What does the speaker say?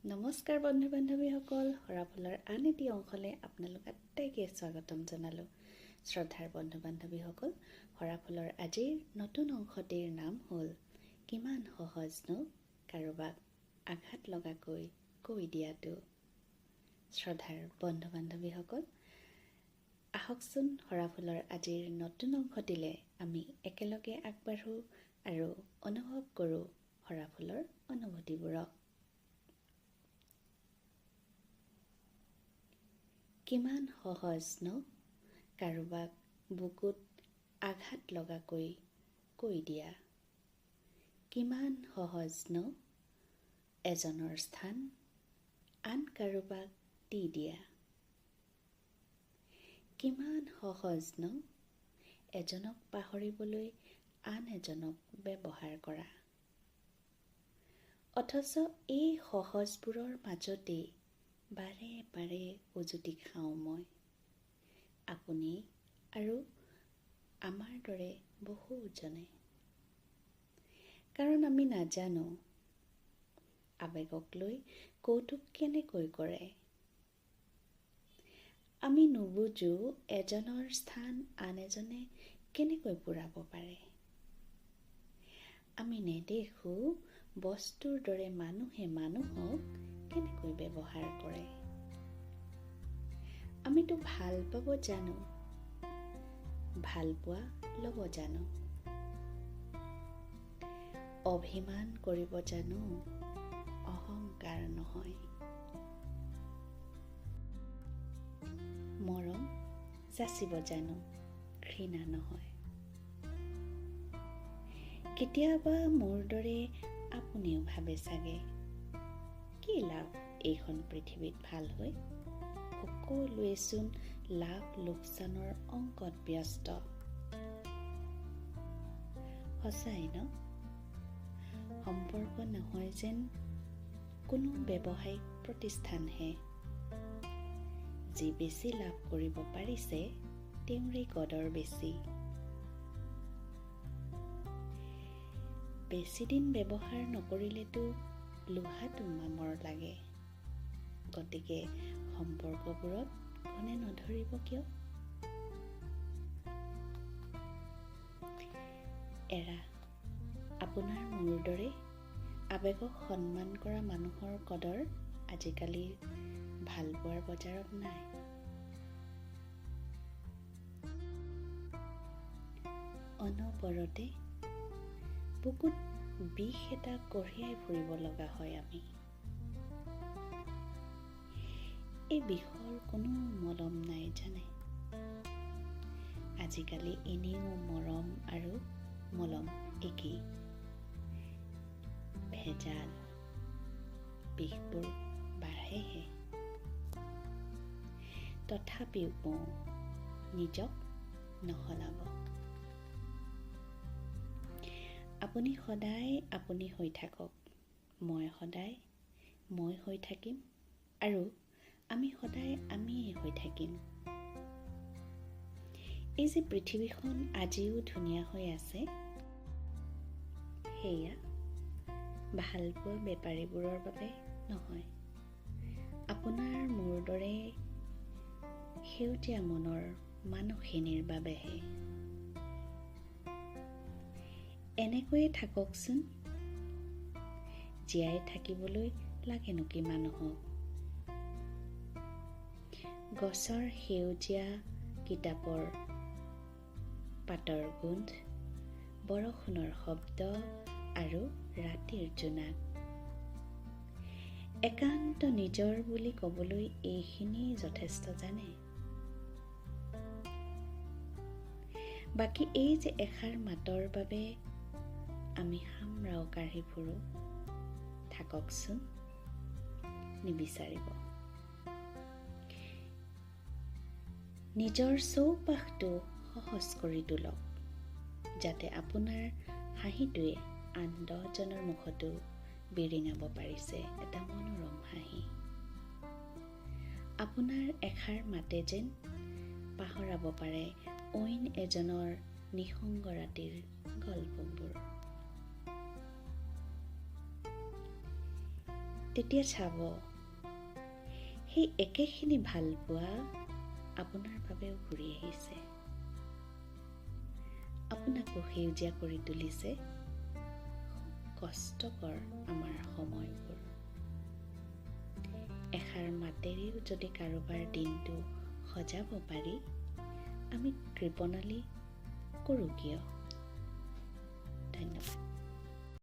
নমস্কাৰ বন্ধু বান্ধৱীসকল, সৰাফুলৰ আন এটি অংশলৈ আপোনালোক আটাইকে স্বাগতম জনালোঁ। শ্ৰদ্ধাৰ বন্ধু বান্ধৱীসকল, সৰাফুলৰ আজিৰ নতুন অংশটিৰ নাম হ'ল কিমান সহজনো কাৰোবাক আঘাত লগাকৈ কৈ দিয়াটো। শ্ৰদ্ধাৰ বন্ধু বান্ধৱীসকল, আহকচোন সৰাফুলৰ আজিৰ নতুন অংশটিলৈ আমি একেলগে আগবাঢ়োঁ আৰু অনুভৱ কৰোঁ সৰাফুলৰ অনুভূতিবোৰক। কিমান সহজ ন কাৰোবাক বুকুত আঘাত লগাকৈ কৈ দিয়া। কিমান সহজ ন এজনৰ স্থান আন কাৰোবাক দি দিয়া। কিমান সহজ ন এজনক পাহৰিবলৈ আন এজনক ব্যৱহাৰ কৰা। অথচ এই সহজবোৰৰ মাজতেই বাৰে বাৰে উজুতি খাওঁ মই, আপুনি আৰু আমাৰ দৰে বহুজনে। কাৰণ আমি নাজানো আৱেগক লৈ কৌতুক কেনেকৈ কৰে। আমি নুবুজো এজনৰ স্থান আন এজনে কেনেকৈ পূৰাব পাৰে। আমি নেদেখো বস্তুৰ দৰে মানুহে মানুহক কেনেকৈ ব্যৱহাৰ কৰে। আমিতো ভাল পাব জানো, ভাল পোৱা ল'ব জানো, অভিমান কৰিব জানো, অহংকাৰ নহয়। মৰম যাচিব জানো, ঘৃণা নহয়। কেতিয়াবা মোৰ দৰে আপুনিও ভাবে চাগে, কি লাভ এইখন পৃথিৱীত ভাল হৈ, সকলোৱেচোন লাভ লোকচানৰ অংকত ব্যস্ত। সঁচাই ন, সম্পৰ্ক নহয় যেন কোনো ব্যৱসায়িক প্ৰতিষ্ঠানহে। যি বেছি লাভ কৰিব পাৰিছে তেওঁৰেই কদৰ বেছি। বেছিদিন ব্যৱহাৰ নকৰিলেতো লোহাটো মামৰ লাগে। গতিকে সম্পৰ্কবোৰত কোনে নধৰিব কিয়? এৰা, আপোনাৰ মোৰ দৰে আৱেগক সন্মান কৰা মানুহৰ কদৰ আজিকালি ভালপোৱাৰ বজাৰত নাই। অনবৰতে বুকুত বিষ এটা কঢ়িয়াই ফুৰিব লগা হয় আমি। এই বিষৰ কোনো মলম নাই জানে। আজিকালি এনেও মৰম আৰু মলম একেই, ভেজাল। বিষবোৰ বাঢ়েহে। তথাপিও কওঁ, নিজক নহলাব। আপুনি সদায় আপুনি হৈ থাকক, মই সদায় মই হৈ থাকিম, আৰু আমি সদায় আমিয়ে হৈ থাকিম। এই যে পৃথিৱীখন আজিও ধুনীয়া হৈ আছে, সেয়া ভালপোৱা বেপাৰীবোৰৰ বাবে নহয়, আপোনাৰ মোৰ দৰে সেউজীয়া মনৰ মানুহখিনিৰ বাবেহে। এনেকৈয়ে থাককচোন। জীয়াই থাকিবলৈ লাগেনো কি মানুহক? গছৰ সেউজীয়া কিতাপৰ পাতৰ গোন্ধ, বৰষুণৰ শব্দ আৰু ৰাতিৰ জোনাক। একান্ত নিজৰ বুলি ক'বলৈ এইখিনি যথেষ্ট জানে। বাকী এই যে এষাৰ মাতৰ বাবে আমি হামৰাও কাঢ়ি ফুৰোঁ, থাককচোন, নিবিচাৰিব। নিজৰ চৌপাশটো সহজ কৰি তোলক, যাতে আপোনাৰ হাঁহিটোৱে আন দহজনৰ মুখতো বিৰিঙাব পাৰিছে এটা মনোৰম হাঁহি। আপোনাৰ এষাৰ মাতে যেন পাহৰাব পাৰে অইন এজনৰ নিসংগ ৰাতিৰ গল্পবোৰ। তেতিয়া চাব সেই একেখিনি ভালপোৱা আপোনাৰ বাবেও ঘূৰি আহিছে, আপোনাকো সেউজীয়া কৰি তুলিছে। কষ্টকৰ আমাৰ সময়বোৰ। এষাৰ মাতেৰেও যদি কাৰোবাৰ দিনটো সজাব পাৰি, আমি কৃপণালি কৰোঁ কিয়? ধন্যবাদ।